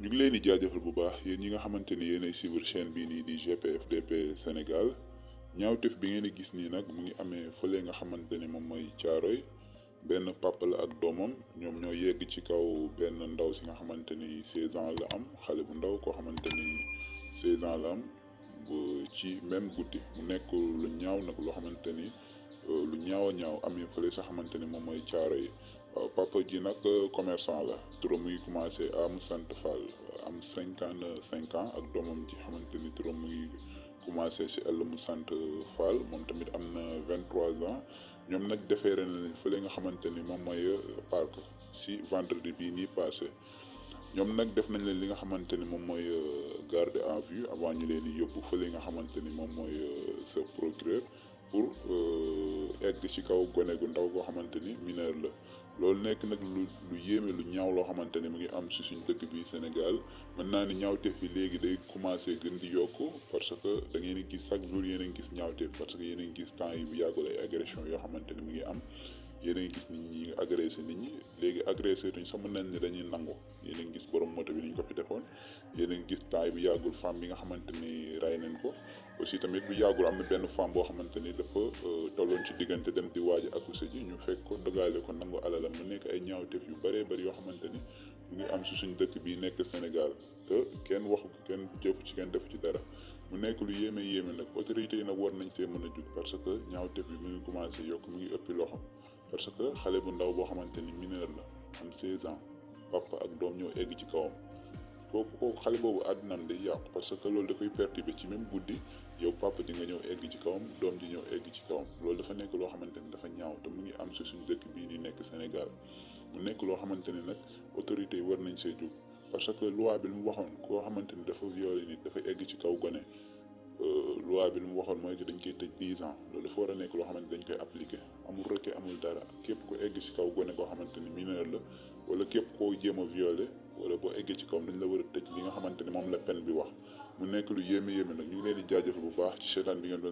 ñu ngi leen di jaajëfal bu baax yéen ñi nga xamante ni yéenay suivre chaîne bii nii di GPFDP Sénégal ñaawteef bi ngeen di gis nii nag mu ngi amee fële nga xamante ni moom mooy Caaroy benn papa la ak doomam ñoom ñoo yegg ci kaw benn ndaw si nga xamante ni 16 ans la am xale bu ndaw koo xamante ni 16 ans la am ci même guddi mu nekk lu ñaaw nag loo xamante ni lu ñaaw a ñaaw amee fële sa xamante ni moom mooy Caaroy waaw papa ji nag commerçant la turam mu ngi commencé am sant Fall am 55 ans ak doomam ji xamante ni turam mu ngi commencé si àll mu sant Fall moom tamit am na 23 ans ñoom nag defeere na leen fële nga xamante ni moom mooy parc si vendredi bii nii passé ñoom nag def nañ leen li nga xamante ni moom mooy garde à vue avant ñu leen di yóbbu fële nga xamante ni moom mooy sa procureur pour egg ci kaw gone gu ndaw goo xamante ni mineur la. loolu nekk nag lu yéeme lu ñaaw loo xamante ne mu ngi am si suñ dëkk bi Sénégal mën naa ni ñaawteef yi léegi day commencé gën di yokk parce que da ngeen di gis chaque jour yéen a ngi gis ñaawteef parce que yéen a ngi gis temps yi bu yàggul ay agression yoo xamante ne mu ngi am yéen a ngi gis nit ñi agressé nit ñi léegi agressé duñ sax mën nañ ne dañuy nangu yéen a ngi gis borom moto bi niñ ko fi defoon yéen a ngi gis temps yi bu yàggul femme bi nga xamante ni rey nañ ko aussi tamit bu yàggul am na benn femme boo xamante ni dafa tolloon ci diggante dem di waaj a accoucher ji ñu fekk ko dogale ko nangu alalam mu nekk ay ñaawteef yu bëree bëri yoo xamante ni mu ngi am si suñ dëkk bi nekk Sénégal te kenn waxu ko kenn jëf ci kenn def ci dara mu nekk lu yéeme yéeme nag autorités yi nag war nañ see mën a jug parce que ñaawteef bi mu ngi commencé yokk mu ngi ëppi loxo parce que xale bu ndaw boo xamante ni mineur la am 16 ans papa ak doom ñoo egg ci kawam kooku xale boobu àddinaam day yàqu parce que loolu dafay perturber ci même guddi yow papa ji nga ñëw egg ci kawam doom ji ñëw egg ci kawam loolu dafa nekk loo xamante ni dafa ñaaw te mu ngi am si suñu dëkk bii di nekk Sénégal mu nekk loo xamante ni nag autorités yi war nañ see jóg parce que loi bi lu mu waxoon koo xamante ni dafa violé nit dafa egg ci kaw gone loi bi lu mu waxoon mooy que dañ koy tëj 10 ans loolu dafa war a nekk loo xamante dañ koy appliqué amul rëkke amul dara képp ko egg ci kaw gone koo xamante ni mineur la wala képp koo jéem a violé wala boo eggee ci kawam dañ la war a tëj li nga xamante ni moom la peine bi wax mu nekk lu yéeme yéeme nag ñu ngi leen di jaajëfal bu baax ci seetaan bi ngeen doon